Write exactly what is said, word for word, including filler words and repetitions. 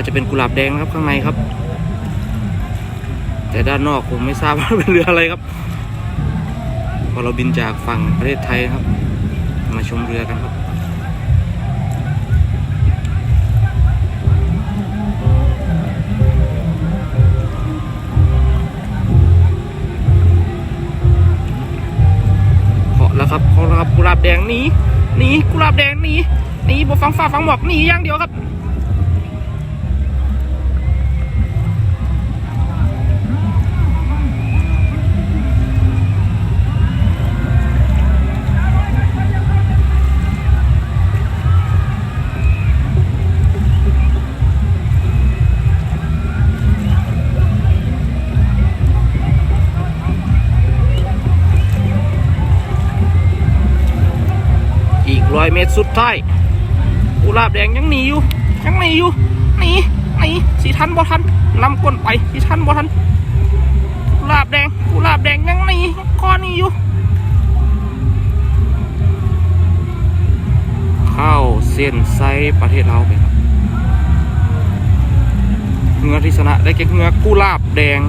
จะเป็นกุหลาบแดงนะครับข้างในครับ แต่ด้านนอกผมไม่ทราบว่าเป็นเรืออะไรครับ พอเราบินจากฝั่งประเทศไทยนะครับ มาชมเรือกันครับ เคาะแล้วครับ เคาะแล้วครับ กุหลาบแดงหนี หนี กุหลาบแดงหนี หนี บ่ฟังฟ้าฟังหมอก หนีอย่างเดียวครับ อีกร้อยเมตรสุดท้าย กุหลาบแดงยังหนีอยู่ ยังหนีอยู่ หนี หนี สิทันบ่ทัน นำก้นไป สิทันบ่ทัน กุหลาบแดง กุหลาบแดงยังหนี ยังคอหนีอยู่ เข้าเส้นชัยประเทศลาวไปครับ เฮือที่ชนะได้แก่เฮือกุหลาบแดง